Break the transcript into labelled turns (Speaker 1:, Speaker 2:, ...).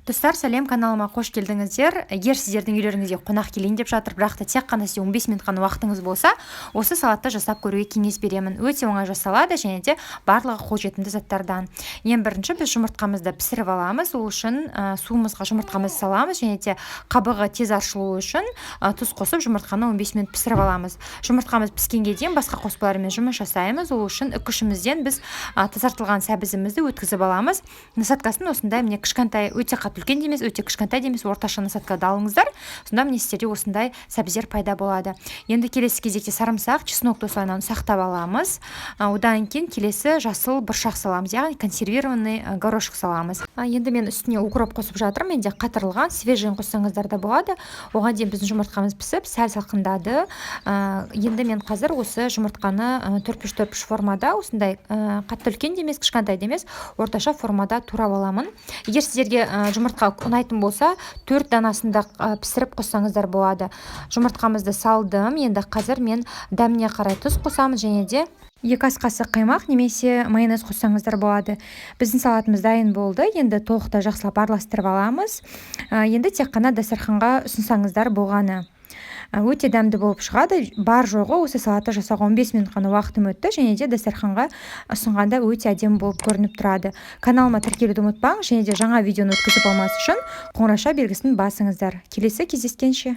Speaker 1: Достар, сәлем! Каналыма қош келдіңіздер! Егер сіздердің үйлеріңізге қонақ келейін деп жатыр, бірақ та тек қана сізде 15 минут қана уақытыңыз болса, осы салатты жасап көруге кеңес беремін. Өте оңай жасалады және де барлығы қолжетімді заттардан. Ең бірінші біз жұмыртқамызды пісіріп аламыз. Ол үшін суымызға жұмыртқамызды саламыз және де қабығы тез аршылуы үшін тұз қосып, жұмыртқаны 15 минут пісіріп аламыз. Жұмыртқамыз піскенге дейін басқа қоспалармен жұмыс жасаймыз. Ол үшін үкішімізден біз тазартылған сәбізімізді өткізіп аламыз. Насадкасын осындай, міне, кішкентай, өте қатты үлкен де емес, өте кішкентай де емес, орташа насадкады алыңыздар. Сонда, міне, сіздерде осындай сәбіздер пайда болады. Енді келесі кезекте сарымсақ, чеснокты осылайынан ұсақтап аламыз. Одан кейін келесі жасыл бұршақ саламыз, яғни консервированный горошек саламыз. Енді мен үстіне укроп қосып жатырмын. Менде қатырылған, свежийін қоссаңыздар да болады. Оған дейін біздің жұмыртқамыз пісіп, сәл салқындады. Енді мен қазір осы жұмыртқаны төртбұрыш төртбұрыш формада, осындай қатты үлкен де емес, кішкентай де емес, орташа формада турап аламын. Егер сіздерге жұмыртқа ұнайтын болса, төрт данасын да пісіріп қоссаңыздар болады. Жұмыртқамызды салдым. Енді қазір мен дәміне қарай тұз қосамын және де 2 ас қасық қаймақ немесе майонез қоссаңыздар болады. Біздің салатымыз дайын болды. Енді толықтай жақсылап араластырып аламыз. Енді тек қана дастарханға ұсынсаңыздар болғаны. Өте дәмді болып шығады. Бар жоғы осы салатты жасауға 15 минут қана уақытым өтті және де дастарханға ұсынғанда өте әдемі болып көрініп тұрады. Каналыма тіркелуді ұмытпаңыз және де жаңа видеоны өткізіп алмас үшін қоңырауша белгісін басыңыздар. Келесі кездескенше!